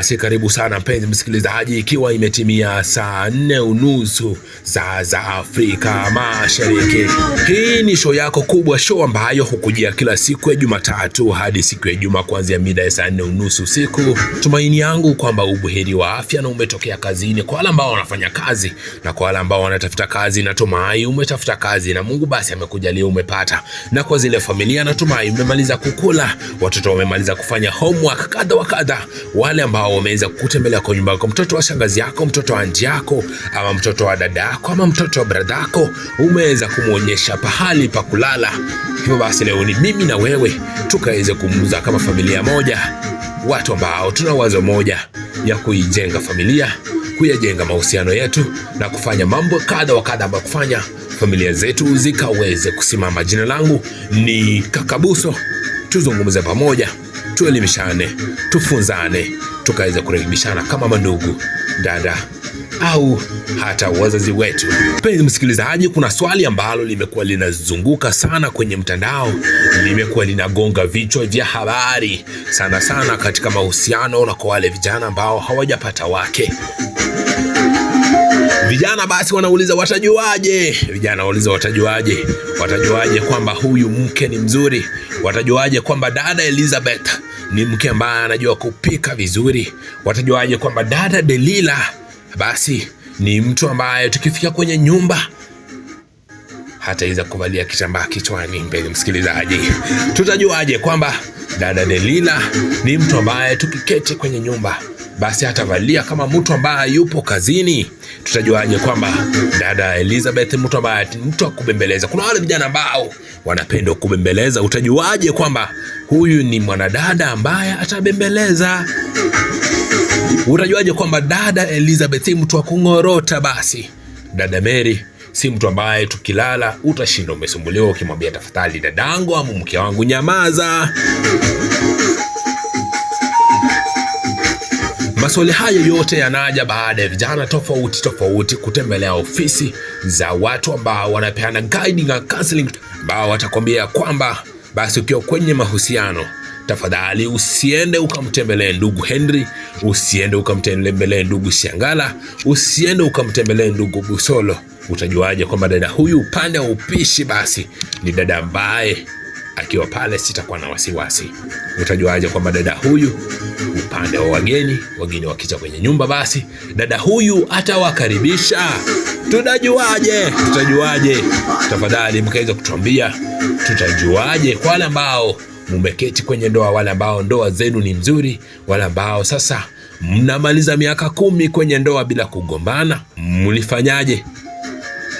Basi karibu sana mpenzi msikilizaji, ikiwa imetimia saa 4:30 za Afrika Mashariki. Hii ni show yako kubwa, show ambayo hukujia kila siku ya Jumatatu hadi siku ya Ijumaa kuanzia mida ya saa 4:30 usiku. Tumaini yangu kwamba ubuheri wa afya na umetokea kazini. Kwa wale ambao wanafanya kazi na kwa wale ambao wanatafuta kazi, natumai umetafuta kazi na Mungu basi amekujalia umepata. Na kwa zile familia, natumai umemaliza kukula, watoto wamemaliza kufanya homework kadha wa kadha. Wale ambao wameweza kutembelea kwa nyumba yako, mtoto wa shangazi yako, mtoto wa anti yako, ama mtoto wa dada yako, ama mtoto wa brother yako, umeweza kumuonyesha pahali pa kulala. Hivyo basi leo ni mimi na wewe tukaweze kumuza kama familia moja, watu ambao tuna wazo moja ya kuijenga familia, kuyajenga mahusiano yetu na kufanya mambo kadha wa kadha ambayo kufanya familia zetu zikaweze kusimama. Jina langu ni Kakabuso. Tuzungumze pamoja, tuelimishane, tufunzane, tukaweze kurekebishana kama mandugu, dada au hata wazazi wetu. Mpenzi msikilizaji, kuna swali ambalo limekuwa linazunguka sana kwenye mtandao, limekuwa linagonga vichwa vya habari sana sana katika mahusiano na kwa wale vijana ambao hawajapata wake. Vijana basi wanauliza watajuaje? Vijana wanauliza watajuaje? Watajuaje kwamba huyu mke ni mzuri? Watajuaje kwamba dada Elizabeth ni mke ambaye anajua kupika vizuri? Watajuaje kwamba dada Delila basi ni mtu ambaye tukifika kwenye nyumba hataweza kuvalia kitambaa kichwani? Mpenzi msikilizaji, tutajuaje kwamba dada Delila ni mtu ambaye tukiketi kwenye nyumba basi hatavalia kama mtu ambaye yupo kazini? Tutajuaje kwamba dada Elizabeth mtu ambaye mtu wa kubembeleza? Kuna wale vijana ambao wanapenda kubembeleza. Utajuaje kwamba huyu ni mwanadada ambaye atabembeleza? Utajuaje kwamba dada Elizabeth si mtu wa kungorota? Basi dada Mary si mtu ambaye tukilala utashinda umesumbuliwa ukimwambia tafadhali dadangu ama mke wangu nyamaza. Maswali hayo yote yanaja baada ya vijana tofauti tofauti kutembelea ofisi za watu ambao wanapeana guiding and counseling, ambao watakwambia kwamba basi ukiwa kwenye mahusiano tafadhali usiende ukamtembelee ndugu Henry, usiende ukamtembelee ndugu Shangala, usiende ukamtembelee ndugu Busolo. Utajuaje kwamba dada huyu upande wa upishi basi ni dada ambaye akiwa pale sitakuwa na wasiwasi? Utajuaje kwamba dada huyu upande wa wageni, wageni wakija kwenye nyumba basi dada huyu atawakaribisha? Tutajuaje? Tutajuaje? Tafadhali mkaweza kutuambia tutajuaje. Kwa wale ambao mumeketi kwenye ndoa, wale ambao ndoa zenu ni mzuri, wale ambao sasa mnamaliza miaka 10 kwenye ndoa bila kugombana, mlifanyaje?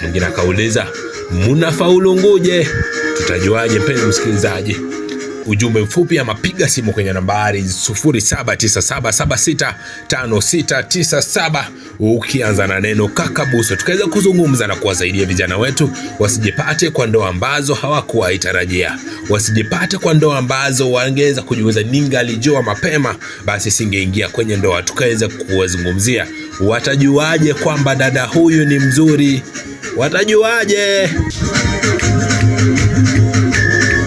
Mwingine akauliza mnafaulu nguje? Tutajuaje mpenzi msikilizaji? Ujumbe mfupi ama piga simu kwenye nambari 0797765697 ukianza na neno Kakabuso, tukaweza kuzungumza na kuwasaidia vijana wetu wasijipate kwa ndoa ambazo hawakuwaitarajia, wasijipate kwa ndoa ambazo wangeweza kujiuliza ningalijua mapema basi singeingia kwenye ndoa. Tukaweza kuwazungumzia watajuaje kwamba dada huyu ni mzuri? Watajuaje?